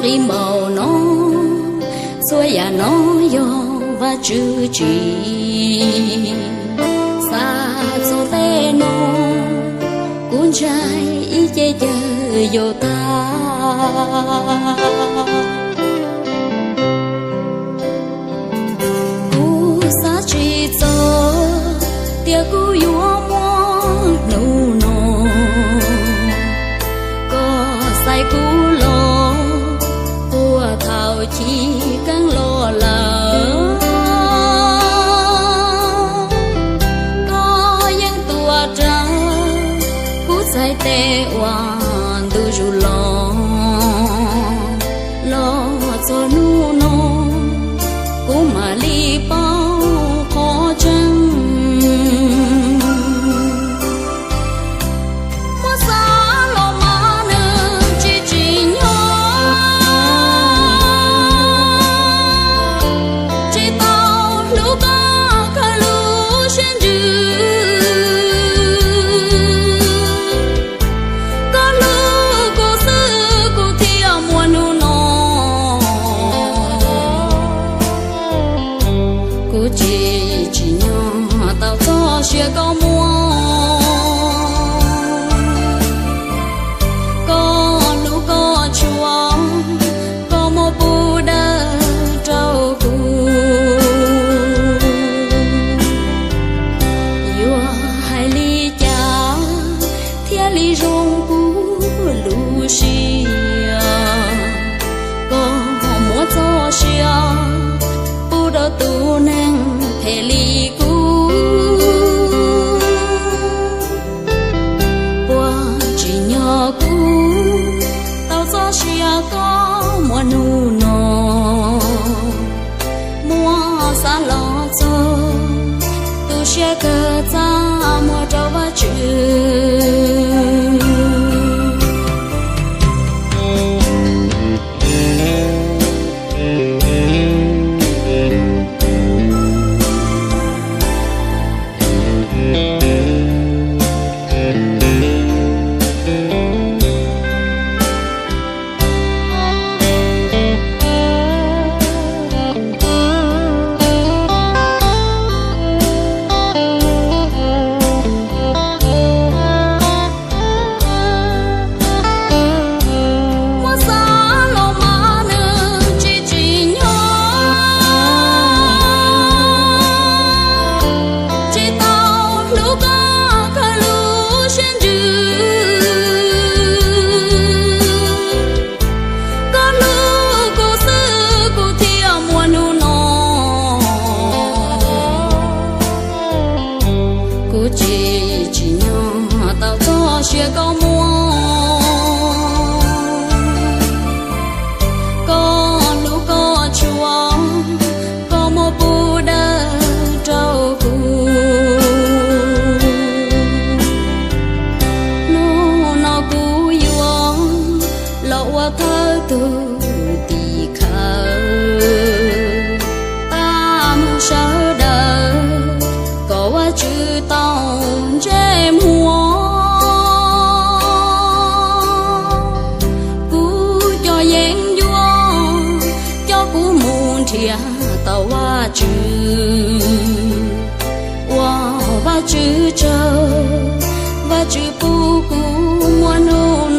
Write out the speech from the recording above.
Nqi npaum no, txhua yam no yog Vajtswv tsim. Xav txog tej no, kuv ntshai ib ce cawg yuav tag. Kuv xav tsis txog tias kuv yuav muaj hnub no, koj xaiv kuv los puag thaum chiv keeb los lawm. Koj yeej tuav rawv kuv txhais tes uas ntu zus los. Los txog hnub no, kuv mam li paub qhov tseeb. Muab xav los mas nws tsis tsim nyog, tsis tau hlub koj kawg lub siab ntsws. Koj hlub kuv xwb kuv thiaj muaj hnub no. Kuv tsis tsim nyog tau txoj sia koj muaj. Koj hlub koj tshua, koj muab pub dawb rau kuv. Yuav hais li cas thiaj li zoo kuv lub siab? Koj muab txoj sia pub rau tus neeg phem li kuv. Puas tsim nyog kuv tau txoj sia koj muaj hnub no? Muab xav los txog, tu siab kawg txaj muag rau Vajtswv. Muab xav los mas nws tsis tsim nyog, tsis tau hlub koj kawg lub siab ntsws. Koj hlub kuv xwb kuv thiaj muaj hnub no. Kuv tsis tsim nyog tau txoj sia koj muaj. Koj hlub koj tshua, koj muab pub dawb rau kuv. Hnub no kuv yuav los ua thawj tug tim khawv, tag mus sawv daws kom Vajtswv tau ntsej muag. Kuv cov yeeb ncuab coj kuv mus nrhiav tau Vajtswv, ua Vajtswv tsaug, Vajtswv pub kuv muaj hnub